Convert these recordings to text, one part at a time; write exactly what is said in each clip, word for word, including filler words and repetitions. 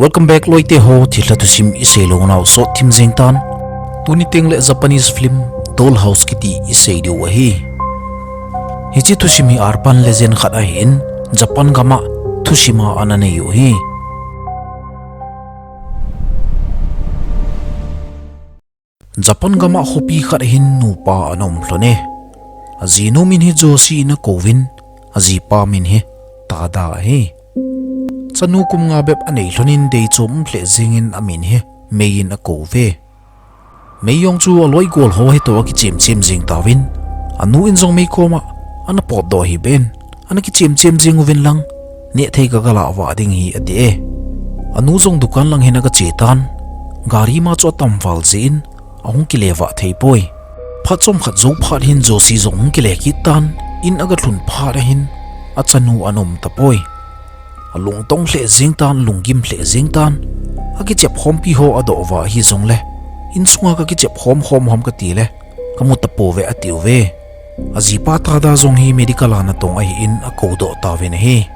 Welcome back loite ho, thilha thusim isei lou nau sot thim jing tan. Tuni teng le Japanese film Dollhouse kiti isei diu ahi. Hiche thusim hi urban legend khat ahin, Japan gam a thusim a ana nei u ahi. Japan gam a khopi khat hin nupa ana um lhon e. Ajinu min hi Josie in akouvin, ajipa min hi Tada ahi. Chanu kum nga bep anei lhon in deichom um lheh jeng in amin hi Mei in akouve. Mei jong chu aloi gol ho hitoh a kichem chem jing tauvin, anu in jong Mei kom a ana potdoh hih beh in, ana kichem chem jing uvin lang, neh thei kaga lah vah ding ahi ati e. Anu jong dukan lang hin aga che tan, gari ma chu atam val jeh in, ahung kile vah thei poi. Phat chomkhat jou phat hin Josie jong ahung kile kit tan, in aga lhun phat ahin, achanu ana um tapoi. Alungtong lheh jeng tan, lunggim lheh jeng tan, akichep khompi ho adoh uva ahi jongle, insunga kakichep khom khom u ham kati le, kamu tapouve ati uve. Ajipa Tada jong hi medical a natong ahin akoudoh tauvin ahi.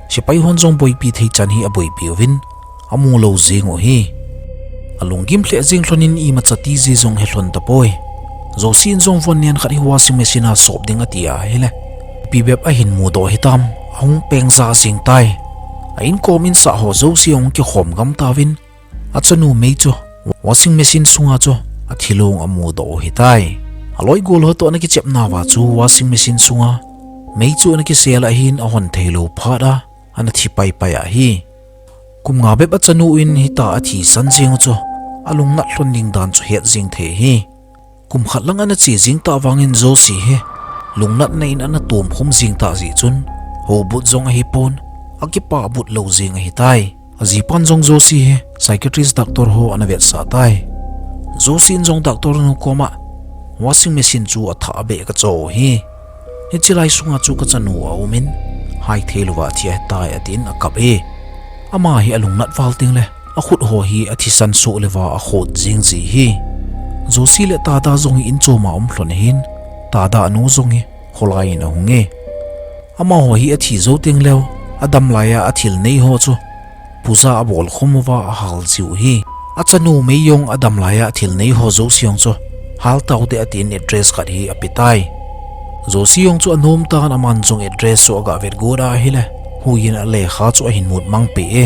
Sepai hon jong boipi thei chan hi aboipi uvin, amu lou jeng u ahi. Alunggim lheh jeng lhon in imacha ti ji jong he lhon tapoi. Josie in jong von nen khat hi washing machine a sop ding ati ahile, ipi bep ahin mudoh hitam, ahung peng jah jeng tai. A inkom insah ho jouse ahung kikhom gam tauvin, achanu Mei chu washing machine sunga chu athi long amudoh u ahitai. Aloi gol ho toh ana kichep nauva chu washing machine sunga Mei chu ana kisel ahin, ahon thei lou phat a ana thi paipai ahi. Kum nga bep achanu in hitia athisan jeng u chu, alungnat lhon ding dan chu het jeng thei ahi. Kum khat lang ana che jeng tah vangin Josie hi lungnatna in ana tomkhum jeng tah jeh chun, houbut jong ahipon, akipah but lou jeng ahitai. Ajipan jong Josie hi psychiatrist doctor ho ana vetsah tai. Josie in jong doctor nu kom a, washing machine chu athah beh kacho u ahi. Hiche lai sunga chu kachanu aum in, hai thei louva athi ahitai atin akap e. Ama hi alungnat val teng le, akhut ho hi athisan soh le uva akhot jeng ji ahi. Josie le Tada jong hi in chom a um lhon ahin, Tada anu jong hi kholai in ahung e. Amaho hi athi jou teng leu, adam lai a athil nei ho chu puja abol khum uva ahal jiu ahi. Achanu Mei jong adam lai a athil nei ho jouse jong chu hal taute atin address khat hi apetai. Josie jong chu anom tan, aman jong address chu aga vet got ahile, huiyin alekha chu ahin mut mang peh e.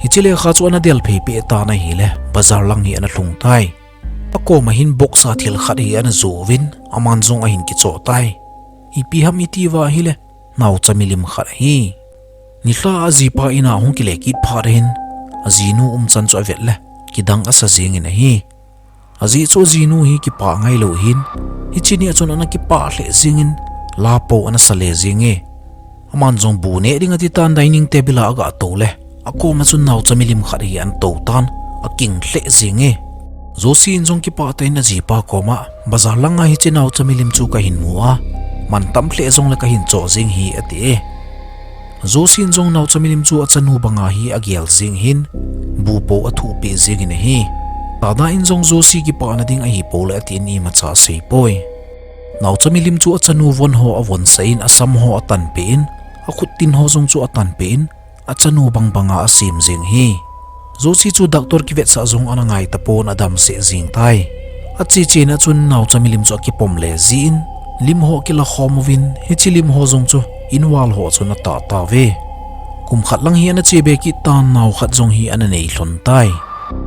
Hiche lekha chu ana del phei peh tan ahile, bazar lang hi ana lhung tai. Akom a hin box a thil khat hi ana joh uvin, aman jong ahin kichoh tai. Ipi ham iti uva ahile, naocha milim khat ahi. Nilhah a ajipa in a ahung kile kit phat ahin, ajinu umchan chu avet le, kidang asa jeng in ahi. Ajeh chu ajinu hi kipah ngailou ahin, hiche nia chun ana kipah lheh jeng in, la pou ana sa le jeng e. Aman jong bu neh ding ati tan, dining table a aga tou le, akom a chun naocha milim khat hi ana tou tan, aking lheh jeng e. Josie in jong kipah tah in ajipa kom a, bazar lang a hiche naocha milim chu kahin mu a, mantam lheh jongle kahin choh jeng ahi ati e. Josie in jong naocha milim chu achanu banga hi agel jeng ahin, bu pou athuh peh jeng in ahi. Tada in jong Josie kipah na ding ahipou le atin imacha asei poi. Naocha milim chu achanu von ho avonsah in, asam ho atan peh in, akhut tin ho jong chu atan peh in, achanu bang banga asem jeng ahi. Josie chu doctor kivetsah jong ana ngai tapon, adam seh jeng tai. Ache chena chun naocha milim chu akipom le jin, lim ho kila khom uvin, hiche lim ho jong chu in wall ho chun atah tauve. Kum khat lang hi ana che be kit tan, nao khat jong hi ana nei lhon tai.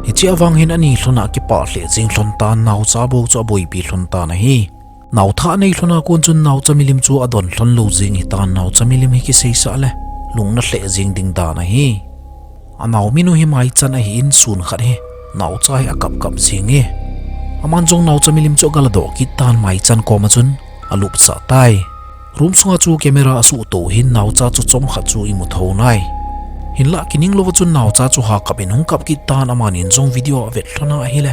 Hiche avang hin ani lhon a akipah lheh jeng lhon tan, naocha bou chu aboipi lhon tan ahi. Naothah nei lhon a kon chun naocha milim chu adon lhon lou jeng ahitan, naocha milim hi kiseisah le, lungna lheh jeng ding dan ahi. Anao minu hi maichan ahin, sun khat hi naocha hi akap kap jeng e. Aman jong naocha milim chu aga ladoh kit tan, maichan kom a chun alupsah tai. Room sunga chu camera asuhto ahin, naocha chu chomkhat chu imu thou nai. Hinlah kining louva chun naocha chu hakap in hung kap kit tan, amanin jong video avet lhon a ahile,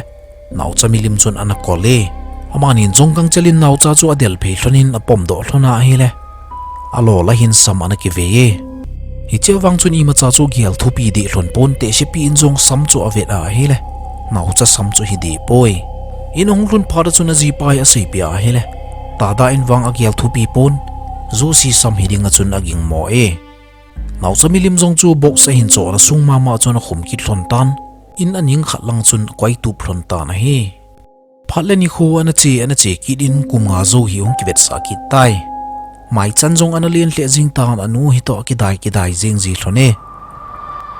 naocha milim chun ana kol e. Amanin jong gangchel in naocha chu adel phei lhon in apomdoh lhon a ahile, alol a hin sam ana kivei e. Hiche avang chun imacha chu gel thupi deh lhon pon, tehsepi in jong sam chu avet a ahile, naocha sam chu hi deh poi. In ahung lhun phat a chun ajipa hi aseipeh a ahile, Tada in vang agel thupi pon, Josie sam hi dinga chun agingmo e. Naocha milim jong chu box ahin chohna sung mama chun akhum kit lhon tan, in aning khat lang chun akoi tup lhon tan ahi. Phat le nikho ana che, ana che kit in kum nga jou hi ahung kivetsah kit tai. Maichan jong ana len lheh jing tan, anu hitoh akidai kidai jing ji lhon e.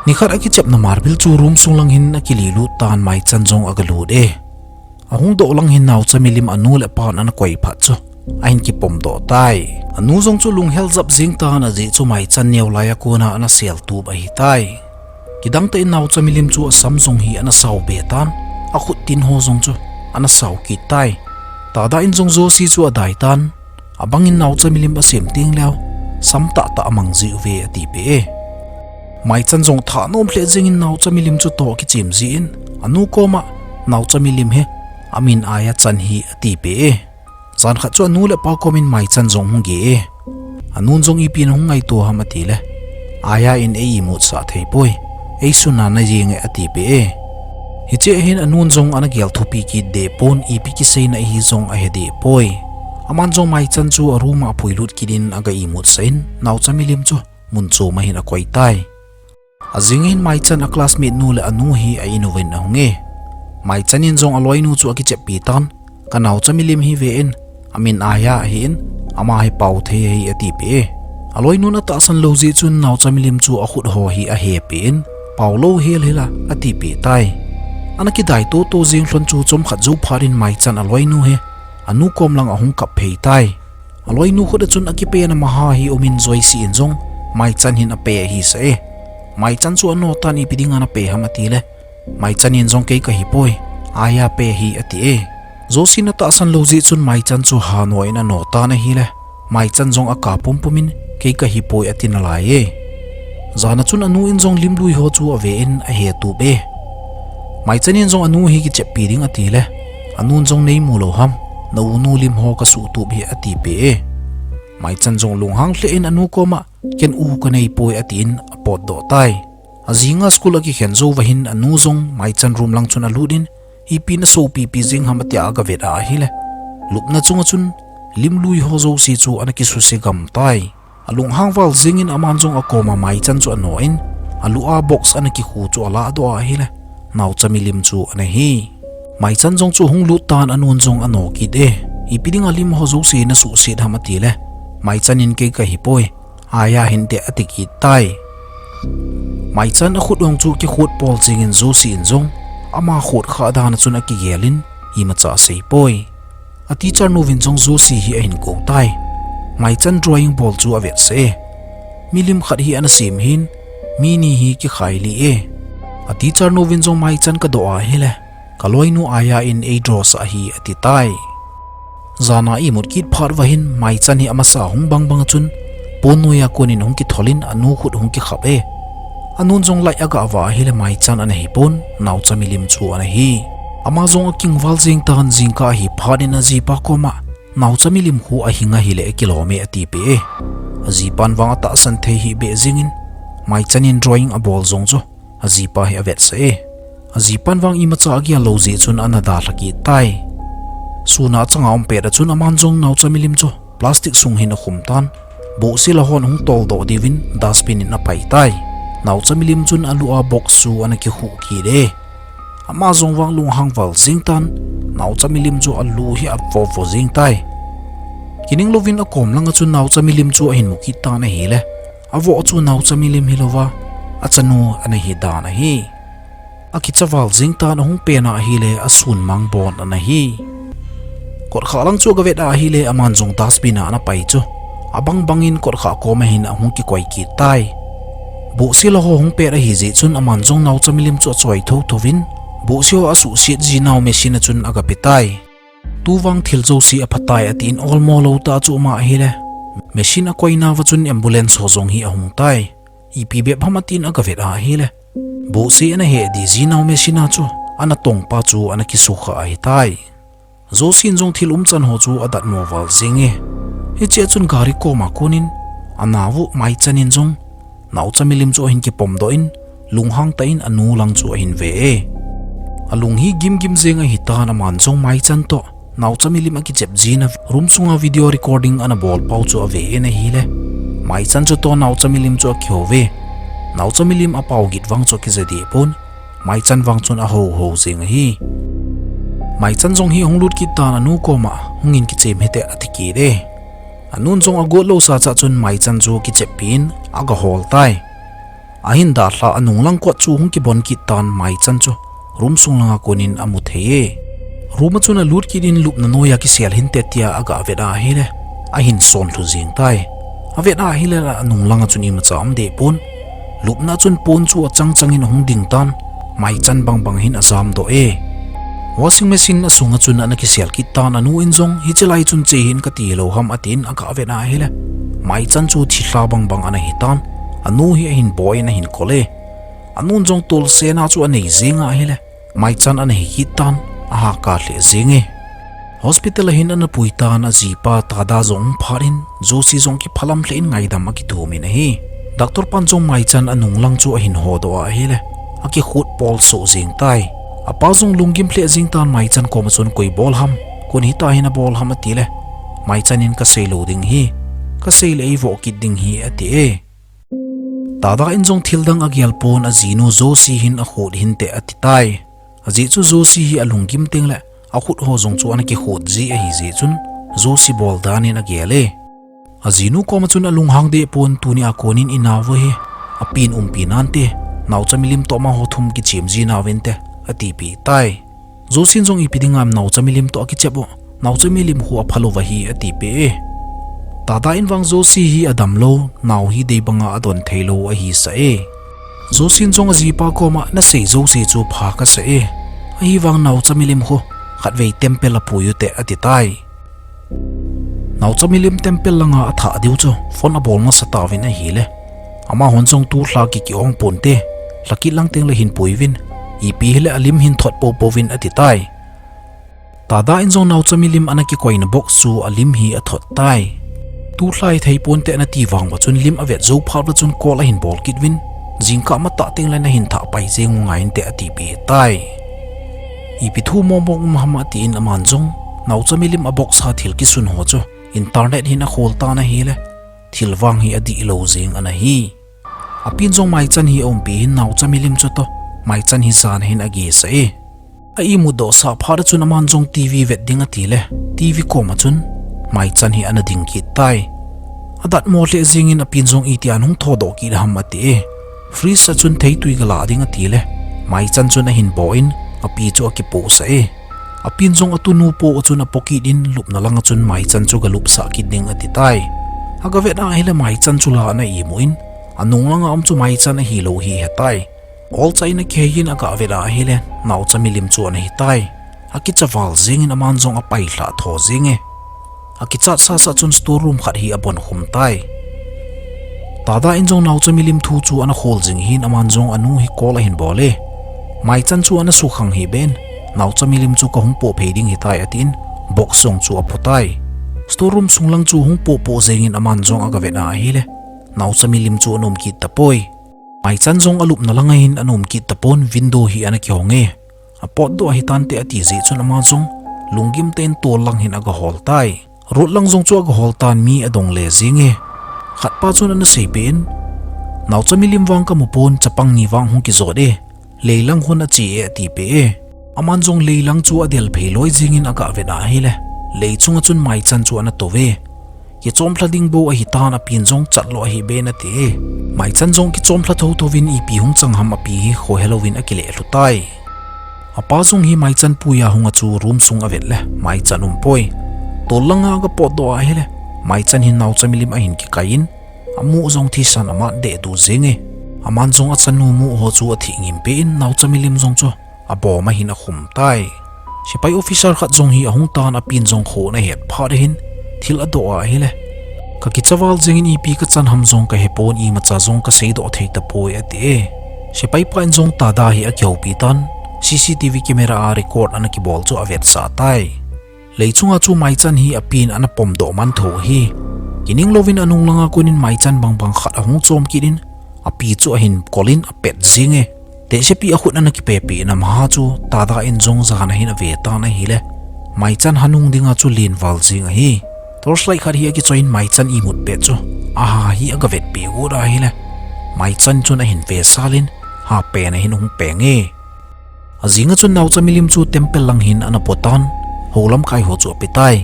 Nikhat akichepna marble chu room sung lang hin akili lut tan Maichan jong aga lut e. Ahung doh lang hin naocha milim anu le apan ana koi phat chu ahin kipom doh tai. Anu jong chu lunghel jap jing tan, ajeh chu Maichan neo lai a kona ana sel tup ahi tai. Kidang tah in naocha milim chu asam jong hi ana sao be tan, akhut tin ho jong chu ana sao kit tai. Tada in jong Josie chu adai tan, abang in naocha milim asem teng leh, sam tah tah amang ji uve ati peh e. Maichan jong thanom lheh jing in naocha milim chu toh kichem ji in, anu koma naocha milim hi amin Aya chan hi ati peh e. Jan khat chu anu le apa kom in Maichan jong hung ge e. Anun jong ipi na hung ngaito ham ati le, Aya in ei imut sah thei poi. Ei suna na jeng e ati peh e. Hiche hin anun jong ana gel thupi kit deh pon, ipi kiseina ahi jong ahe deh poi. Aman jong Maichan chu a room a apui lut kit in aga imut sah in, naocha milim chu mun chom a hin akoi tai. Ajing hin Maichan a classmate nu le anu hi a in uvin ahung e. Maichan in jong aloinu chu akicheppi tan, ka naocha milim hi ve in, amin Aya ahi in, ama hi pao thei ahi ati peh e. Aloinun atahsan lou jeh chun naocha milim chu akhut ho hi ahe peh in, pao lou hel hel a ati peh tai. Ana kidai toto jing lhon chu chomkhat jou phat in Maichan aloinu hi anu kom lang ahung kap phei tai. Aloinu khut a chun akipehna maha hi um in Josie in jong Maichan hin ape ahi sah e. Maichan chu ano tan, ipi dinga nape ham ati le, Maichan in jong kei kahi poi, Aya pe ahi ati e. Josie in atahsan lou jeh chun Maichan chu hano in ano tan ahi le, Maichan jong aka pumpum in kei kahi poi ati nalai e. Jan a chun anu in jong lim lui ho chu ave in ahe tup e. Maichan in jong anu hi kicheppi ding ati le, anun jong nei mu lou ham, na u nu lim ho kasuh tup hi ati peh e. Maichan jong lunghang lheh in anu koma, ken u kanei poi ati in apot doh tai. Ajing a school akikhen jou va hin anu jong Maichan room lang chun alut in, ipi na sopipi jing ham ati a aga vet a ahi le, lupna chung a chun lim lui ho jouse chu ana kisuse gam tai. Alunghang val jing in aman jong akoma Maichan chu ano in, alu a box ana kikhu chu alah doh a ahi le, naocha milim chu ana hi. Maichan jong chu hung lut tan, anun jong ano kit e. Ipi dinga lim ho jouse na suhset ham ati le, Maichan in kei kahi poi, Aya hinte ati kit tai. Maichan akhut ong chu kikhut pol jing in Josie in jong ama khut kha dan a chun akigel in, imacha asei poi. A teacher nu vin jong Josie hi ahin kou tai. Maichan drawing bol chu avet sah e. Milim khat hi ana sem hin, mi ni hi kikhai lih e. A teacher nu vin jong Maichan ka doh a ahi le, ka loinu Aya in ei draw sah ahi ati tai. Jan a imut kit phat va hin Maichan hi amasa hung bang bang a chun, pon noi a kon in hung kithol in anu khut hung kikhap e. Anun jong light aga va ahi le Maichan ana hi pon, naocha milim chu ana hi. Ama jong akingval jing tan, jingkah ahi phat in ajipa koma, naocha milim khu ahi ngai le akilom e ati peh e. Ajipan vang atahsan thei hih beh jing in, Maichan in drawing abol jong chu ajipa hi avet sah e. Ajipan vang imacha agel lou jeh chun ana dalha kit tai. Sun a chang a um pet a chun aman jong naocha milim chu plastic sung hin akhum tan, bohse la hon hung tol doh diuvin dustbin in apai tai. Naocha milim chun alu a box chu ana kikhu kit e. Ama jong vang lunghang val jing tan, naocha milim chu alu hi avo vo jing tai. Kining louvin akom lang a chun naocha milim chu ahin mu kit tan ahi le, avoh chu naocha milim hi louva, achanu ana hi dan ahi. Akicha val jing tan, ahung pen a ahi le asun mang bon ana hi. Kotkha lang chu aga vet a ahi le aman jong dustbin a ana pai chu, abang bang in kotkha kom a hin ahung kikoi kit tai. Bohse la ho hung pet ahi jeh chun aman jong naocha milim chu achoi tho tho vin, bohse ho asuhset jinau machine a chun aga pe tai. Tu vang thil jouse apha tai ati in olmo lou tah chu ama ahi le, machine akoi nauva chun ambulance ho jong hi ahung tai. Ipi bep ham ati in aga vet a ahi le, bohse ana heh di jinau machine a chu ana tong pa chu ana kisukha ahi tai. Josie in jong thil umchan ho chu adatmo val jing e. Hiche a chun gari kom a kon in, anao u Maichan in jong, naocha milim chu ahin kipom doh in, lunghang tah in anu lang chu ahin ve e. Alung hi gim gim jeng ahi tan aman jong Maichan toh, naocha milim akichep jina room sunga video recording ana bol pau chu ave in ahi le, Maichan chu toh Naocha milim chu akihou ve. Naocha milim apao git vang chu akija deh pon. Maichan vang chun ahou hou jeng ahi. Maichan jong hi ahung lut kit tan anu koma, hungin kichem hite ati kit e. Anun jong agot lou sa cha chun Maichan chu kichep pin agahol tai. Ahin dalha anung lang kot chu hung kibon kit tan Maichan chu room sung langa konin amu thei e. Room a chun alut kit in lupna noiya kisel hinte tia agavet ahile, ahin son lhu jeng tai. Avet ahile anung langa chun imacha um deh pon. Lupna chun pon chu achang changin ahung ding tan, Maichan bangbang hin ajam doh e. Washing machine asunga chun ana kisel kit tan anu in jong, hiche lai chun che hin kati lou ham atin agavet ahile, Maichan chu thilha bangbang ana hitan, anu hi ahin boi in ahin kol e. Anun jong tolsena chu anei jeng ahile, Maichan ana hi kit tan, ahakah lheh jeng e. Hospital a hin ana pui tan ajipa Tada jong phat in, Josie jong kiphalam lheh in ngaidam akitumin ahi. Doctor pan jong Maichan anung lang chu ahin hodoh ahile, akikhut pol soh jeng tai. Apa jong lunggim lheh jeng tan Maichan koma chun koi bol ham, koin hita hin abol ham atile, Maichan in kasei lou ding hi, kasei le eivoh kit ding hi ati e. Tada in jong thil dang agel pon ajinu Josie hin akhut hinte ati tai. Ajeh chu Josie hi alunggim tengle akhut ho jong chu ana kikhut ji ahi jeh chun Josie bol dan in agel e. Ajinu koma chun alunghang deh pon tunia konin inao hi apin umpi nante, Naocha milim toh amaho thum kichem ji nauvinte atipeh tai. Josie in jong ipi dinga Naocha milim toh akichep u, Naocha milim khu aphalou ahi atipeh e. Tada in vang Josie hi adamlou, nao hi dei banga adon theilou ahisah e. Josie in jong ajipa koma nasei jouse chu pha kasah e. Ahivang Naocha milim khu khatvei temple a pui ute ati tai. Naocha milim temple langa athah diu chu phone abol masa tauvin ahile, amahon jong tulha kiki-ong ponte, lhakit lang tengle hin puiuvin, ipi hile alim hin thot poupou vin ati tai. Tada in jong Naocha milim ana kikoina box chu alim hi athot tai. Tulha hithei ponte nati vang uva chun lim avet jou phat uva chun call ahin bol kit uvin, jingkah matah tengle nahin thah pai jeng u ngai inte atipeh tai. Ipi thu mongmong um ham atin aman jong Naocha milim a box a thil kisun ho chu internet hin akhol tan ahile, thil vang hi adihlou jeng ana hi. Apin jong Maichan hi aumpi hin Naocha milim chu toh Maichan hi jan hin agesah e. A imutdohsah phat a chun aman jong TV vet ding atile, TV koma chun Maichan hi ana ding kit tai. Adatmo lheh jengin apin jong itia nahung thodoh kit ham ati e. Fridge a chun theitwi galah ding atile, Maichan chun ahin boi in api chu akipohsah e. Apin jong atunu poh a chun apoh kit in lupna langa chun Maichan chu galupsah kit ding ati tai. Agavet ahile Maichan chu la ana imu in, anung langa um chu Maichan ahilou hi hetai. Olcha in akihei in agavet ahile, Naocha milim chu ana hitai. Akichaval jengin aman jong apailhah tho jeng e. Akichat sasa chun store room khat hi abon khum tai. Tada in jong Naocha milim thu chu ana khol jing hin aman jong anu hi call ahin bol e. Maichan chu ana sukhang hih beh in, Naocha milim chu kahung poh phei ding hitai atin, box jong chu apoh tai. Store room sung lang chu hung poh poh jengin aman jong agavet ahile, Naocha milim chu ana um kit tapoi. Maichan jong alupna langa hin ana um kit tapon, window hi ana kihong e. Apotdoh ahitante ati jeh chun ama jong lunggim tah in tol lang hin agahol tai. Road lang jong chu agahol tan, mi adong le jeng e. Khatpa chun ana seipeh in, Naocha milim vang kamu pon, chapang ni vang hung kijot e. Lei lang hon ache e atipeh e. Aman jong lei lang chu adel phei loi jengin agavet ahile, lei chunga chun Maichan chu ana tou ve. Kichomlha ding bou ahitan, apin jong chatlou ahibeh in ati e. Maichan jong kichomlha thotho vin ipi hung chang ham api hi khohelouvin akileh lhu tai. Apa jong hi Maichan puiya hunga chu room sung avet le Maichan umpoi. Tol langa agapotdoh ahile, Maichan hin Naocha milim ahin kikai in, amu jong thisan amat dehdu jeng e. Aman jong achanu mu ho chu athih ngim peh in, Naocha milim jong chu abom ahin akhum tai. Sepai officer khat jong hi ahung tan, apin jong kho ana het phat ahin thil adoh ahile, kakichaval jengin ipi kachan ham jong kahepon, imacha jong kaseidoh thei tapoi ati e. Sepai pa in jong Tada hi akihoupi tan, CCTV camera a record ana kibol chu avetsah tai. Lei chunga chu Maichan hi apin ana pomdoh man tho ahi. Kining louvin anung langa konin Maichan bangbang khat ahung chom kit in, api chu ahin kol in apet jeng e. Tehsepi akhut ana kipehpeh in amaha chu Tada in jong jan ahin ave tan ahile, Maichan hanung dinga chu lenval jeng ahi. Torchlight khat hi akichoi in maichan imut pet chu aha hi agavet peh got ahile, maichan chun ahin vesal in, ha pen ahin hung peng e. Ajing a chun naocha milim chu temple lang hin ana po tan, houlamkai ho chu ape tai.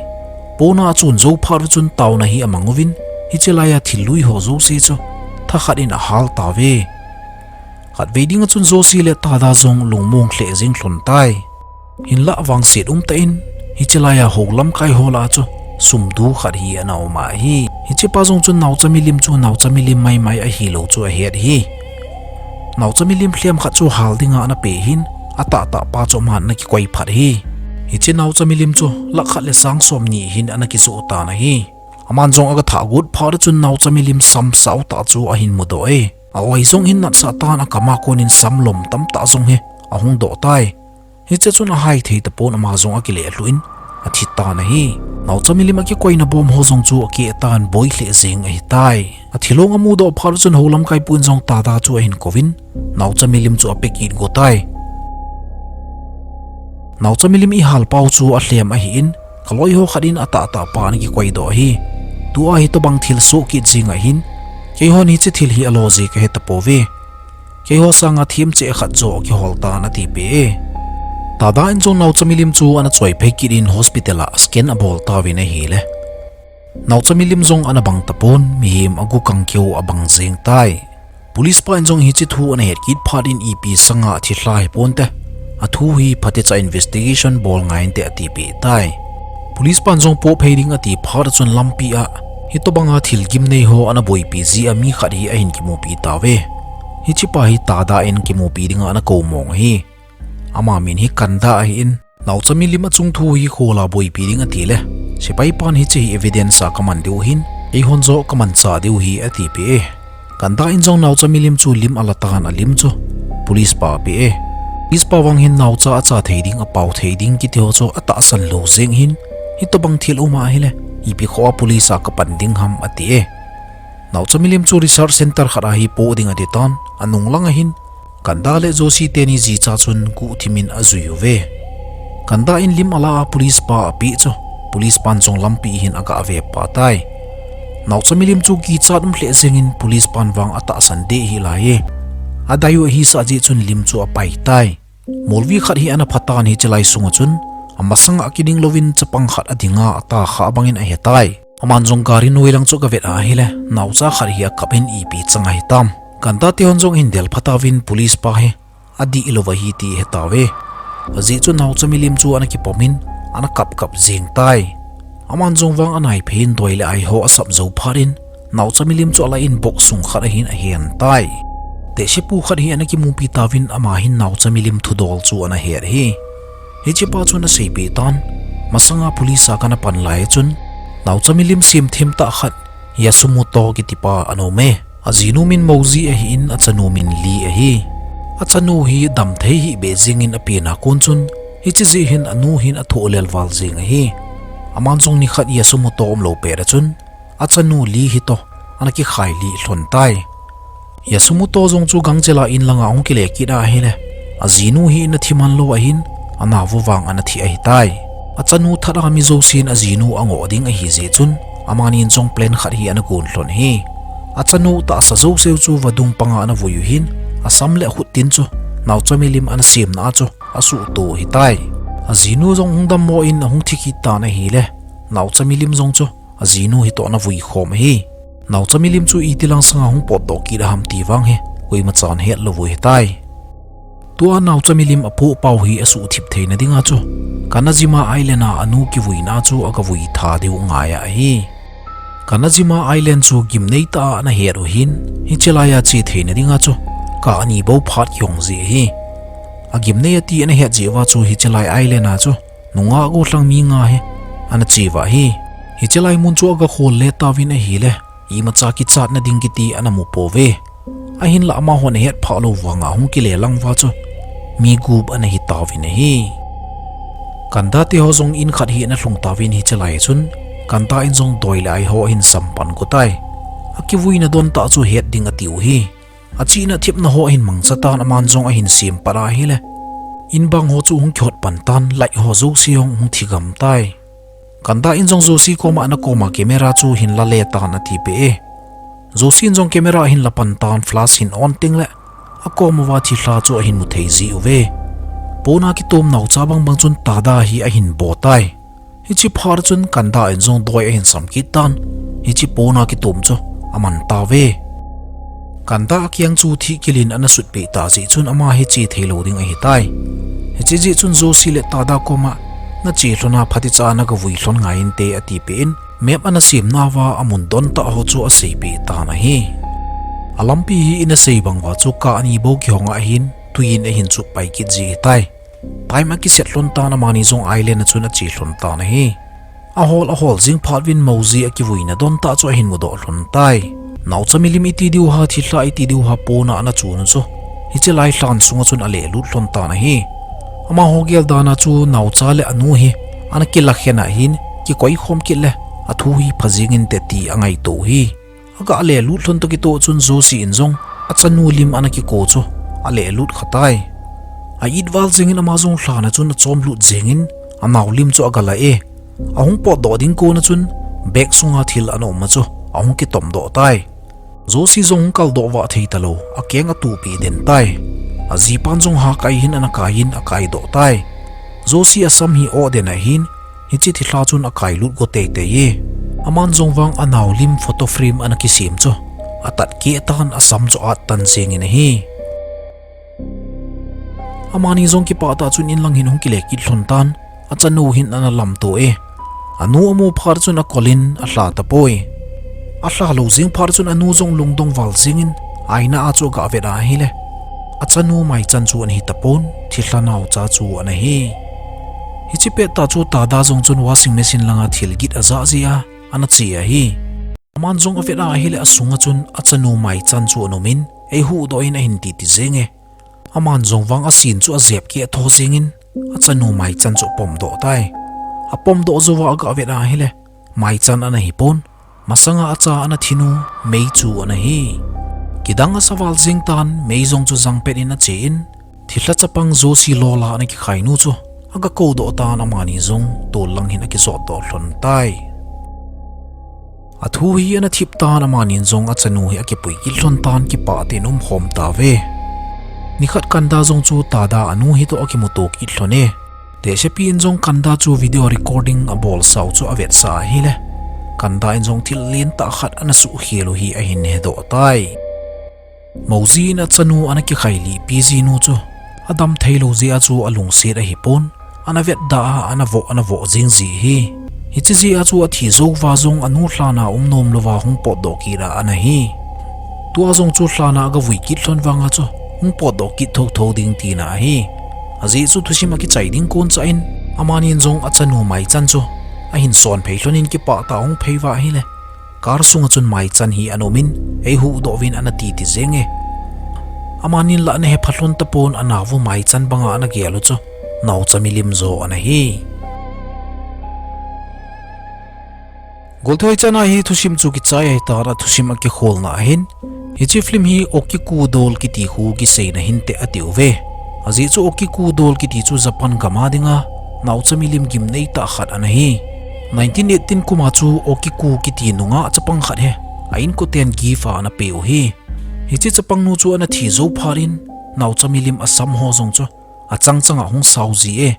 Pona achun jou phat chun taona hi amang uvin, hiche laiya thil lui ho jouse chu thakhat in ahal tauve. Khatvei ding a chun Josie le Tada jong lungmong lheh jing lhon tai. Hinlah vangset umtah in, hiche laiya houlamkai ho lah a chu sum du khat hi ana um ahi. Hiche pa jong chun naocha milim chu naocha milim maimai ahilou chu ahet ahi. Naocha milim lhem khat chu hal dinga ana pe hin, atahtah pa chu aman ana kikoi phat ahi. Hiche naocha milim chu lakh khat le sang som ni hin ana kijoh tan ahi. Aman jong aga thah got phat chun naocha milim sam sao tah chu ahin mudoh e. A-oi jong hin natsah tan, akam a kon in sam lom tamtah jong hi ahung doh tai. Hiche chun ahai thei tapon, ama jong akile lhu in athi tan ahi. Naocha milim akikoina bom ho jong chu akeh tan, boi lheh jeng ahitai. Athilong amudoh phat chun houlamkai pu in jong Tada chu ahin kouvin, naocha milim chu ape kit got tai. Naocha milim ihal pau chu alhem ahin, kaloi ho khat in atahtah pa ana kikoi doh ahi. Tua hitobang thil soh kit jing ahin, keihon hiche thil hi alo ji kahe tapouve. Keiho sanga themcheh khat joh kihol tan, atipeh e. Tada in jong naocha milim chu ana choi phei kit in hospital a scan abol tauvin ahile, naocha milim jong ana bang tapon, mihem agu kang keu abang jeng tai. Police pa in jong hiche thu ana het kit phat in ipi sanga athi lha hiponte, athu hi phatecha investigation bol ngai inte, atipeh tai. Police pan jong po phei ding ati phat chun lampi a hitobanga thil gimnei ho ana boipi ji a mi khat hi ahin kimupi tauve. Hiche pa hi Tada in kimupi dinga ana kou mong ahi. Ama min hi Kanda ahin, naocha milim achung thu hi khola boipi ding atile, sepai pan hiche hi evidence a kaman diu ahin, eihon joh kamanchah diu ahi, atipeh e. Kanda in jong naocha milim chu lim ala tan, alim chu police pa apeh e. Police pa vang hin naocha acha thei ding, apao thei ding kiti ho chu atahsan lou jeng hin, hitobang thil um ahile, ipi khoa police a kapan ding ham, ati e. Naocha milim chu research center khat a hi po ding ati tan, anung lang ahin, Kanda le Josie teni jicha chun guhthim in ajui uve. Kanda in lim ala a police pa apeh chu, police pan jong lampi hin aga ve pah tai. Naocha milim chu kichat um lheh jeng in police pan vang atahsan deh hih lai e. Adei u ahisah jeh chun lim chu apai tai. Molvi khat hi ana pha tan, hiche lai sunga chun amasanga kiding louvin chapang khat adinga, ata kha bangin ahetai. Aman jong gari noi lang chu aga vet ahile, naocha khat hi akap in ipi chang ahitam. Kanda tehon jong ahin del pha tauvin police pa hi adih louva ahi ti ahetauve. Ajeh chu naocha milim chu ana kipom in, ana kap kap jeng tai. Aman jong vang anai phei in doi le ai ho asap jou phat in, naocha milim chu ala in box sung khat ahin ahen tai. Tehsepu khat hi ana kimupi tauvin, ama hin naocha milim thudol chu ana het ahi. Hiche pa chun aseipeh tan, masanga police a kana pan lai chun, naocha milim semthem tah khat, Yasumoto kiti pa ana um e. Ajinu min Moji ahin, achanu min Lee ahi. Achanu hi damthei hih beh jeng in apen a kon chun, hiche jeh hin anu hin athoh lel val jeng ahi. Aman jong nikhat Yasumoto umlou pet a chun, achanu Lee hitoh ana kikhai lih lhon tai. Yasumoto jong chu gangchel a in langa ahung kile kit ahile, ajinu hi in athi man lou ahin, anaovu vang ana thi ahitai. Achanu that a mi jousen ajinu angoh ding ahi jeh chun, amanin jong plan khat hi ana gon lhon ahi. Achanu tahsa jouseu chu vadung panga ana vui u hin, asam le akhut tin chu naocha milim ana semna a chu asuhto ahitai. Ajinu jong hung dammo in ahung thi kit tan ahile, naocha milim jong chu ajinu hitoh ana vui khom ahi. Naocha milim chu iti lang sanga hung potdoh kit aham ti vang hi koimachan het lou u ahitai. Tua naocha milim apoh pau hi asuhthip theina dinga chu, Kanajima Island a anu kivuina chu aga vui tha diu ngai ahi. Kanajima Island chu gimnei tah a ana het u hin, hiche laiya che theina dinga chu kah ani bou phat kihong ji ahi. Agimnei ati ana het jeh uva chu hiche lai island a chu nungah gollhang mi nga hi ana che uva ahi. Hiche lai mun chu aga khol le tauvin ahile, imacha kichatna ding kiti ana mu pouve. Ahinlah amahon ahet phah lou vanga hung kile lang uva chu mi gup ana hi tauvin ahi. Kanda teho jong in khat hi ana lhung tauvin hiche lai chun, Kanda in jong doi le ai ho ahin sam pan got tai. Akivuina don tah chu het ding atiu hi. Achihna thepna ho ahin mangcha tan, aman jong ahin sem pat ahile, in bang ho chu hung kihot pan tan, light ho jouse jong hung thi gam tai. Kanda in jong Josie koma ana koma camera chu hin la le tan ati peh e. Josie in jong camera hin la pan tan flash hin on teng le, akom uva thilha chu ahin mu thei ji uve. Pona kitom naocha bangbang chun Tada hi ahin bo tai. Hiche phat chun Kanda in jong doi ahin sam kit tan. Hiche pona kitom chu aman tauve. Kanda akiang chu thihkil in ana sut peh ta jeh chun ama hi che thei lou ding ahi tai. Hiche jeh chun Josie le Tada koma, na che lhon a phatecha na gavui lhon ngai inte ati peh in, map ana sem nauva amun don tah ho chu asei peh tan ahi. Alampi hi ina sei bang uva chu car ani bou kihong ahin, tui in ahin chuh pai kit ji ahi tai. Time akiset lhon tan amani jong island a chun ache lhon tan ahi. Ahol ahol jing phat uvin Moji akivuina don tah chu ahin mudoh lhon tai. Naocha milim iti diu ham, thilha iti diu ham, pona ana chun u chu, hiche lai lhan sunga chun alehlut lhon tan ahi. Amaho gel dan a chu naocha le anu hi ana kila khen ahin, kikoi khom kit le athu hi pha jeng inte ti angaito u ahi. Aga lehlut lhon toh kitoh chun Josie in jong achanu lim ana kiko chu alehlut kha tai. A-it val jeng in ama jong lhan a chun achom lut jeng in anao lim chu aga la e. Ahung potdoh ding kon a chun bag sunga thil ana um a chu ahung kitom doh tai. Josie jong hung kal doh vah thei talou, akeng atuhpi den tai. Ajipan jong hakai hin ana kai in akai doh tai. Josie asam hi oh den ahin, hiche thilha chun akai lut go teitei e. Aman jong vang anao lim photo frame ana kisem chu atat keh tan, asam chu at tan jeng in ahi. Amani jong kipah tah chun in lang hin hung kile kit lhon tan, achanu hin ana lamto e. Anu amu phat chun akol in alha tapoi. Alha lou jing phat chun anu jong lungdong val jeng in aina a chu aga vet ahile, achanu Maichan chu ana hi tapon, thilha naocha chu ana hi. Hiche pettah chu Tada jong chun washing machine langa thil git ajah jeh a ana che ahi. Aman jong avet ahile asunga chun achanu Maichan chu ana um in, eihuhdoh in ahin titi jeng e. Aman jong vang asin chu ajep keh tho jeng in, achanu Maichan chu apomdoh tai. Apomdoh jouva aga vet ahile, Maichan ana hi pon, masanga acha ana thi nu Mei chu ana hi. Kidang asa val jeng tan, Mei jong chu jangpet in ache in, thilha chapang Josie lola ana kikhai nu chu aga koudoh tan, amani jong tol lang hin akijotdoh lhon tai. Athu hi ana thip tan, amani jong achanu hi akipui kit lhon tan, kipah tah in umkhom tauve. Nikhat Kanda jong chu Tada anu hitoh akimuto kit lhon e. Tehsepi in jong Kanda chu video recording abolsau chu avetsah ahile, Kanda in jong thil lentah khat ana suhkhel u hi ahin hedoh tai. Moji in achanu ana kikhailihpi ji nu chu adam theilou jeh a chu alungset ahipon, ana vetda a ana voh ana voh jing ji ahi. Hiche jeh a chu athi jouva jong anu lhan a um nom louva hung potdoh kit a ana hi. Tua jong chu lhan a agavui kit lhon vanga chu hung potdoh kit thotho ding tina ahi. Ajeh chu thusim akichai ding koncha in, amanin jong achanu Maichan chu ahin sonphei lhon in kipah tah a ahung phei uva ahile, car sunga chun Maichan hi ana um in, eihuhdoh uvin ana titi jeng e. Amanin la ana hepha lhon tapon, anaovu Maichan banga ana gel u chu naocha milim jo ana hi. Goltehoi, chana hi thusim chu kichai ahitan, athusim akikholna ahin, hiche film hi Okiku Doll kiti khu kiseina hinte atiuve. Ajeh chu Okiku Doll kiti chu Japan gam a dinga naocha milim gimnei tah khat ana hi. Nineteen eighteen kuma chu Okiku kiti nungah chapang khat hi a inkoten gift a ana peh u ahi. Hiche chapangnu chu ana thi jou phat in, naocha milim asam ho jong chu achang changa hung sao ji e.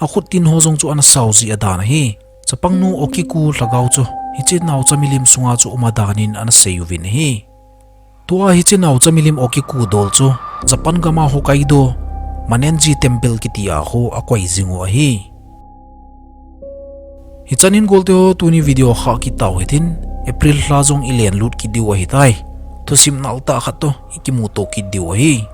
Akhuttin ho jong chu ana sao ji adan ahi. Chapangnu Okiku lhagao chu hiche naocha milim sunga chu um adan in ana sei uvin ahi. Tua hiche naocha milim Okiku Doll chu Japan gam a Hokkaido Manenji Temple kiti a khu akoi jing u ahi. Hichan in golteho, tuni video khah kit tau hitin, April lha jong ilen lut kit diu ahitai. Thusim nal tah khat toh ikimuto kit diu ahi.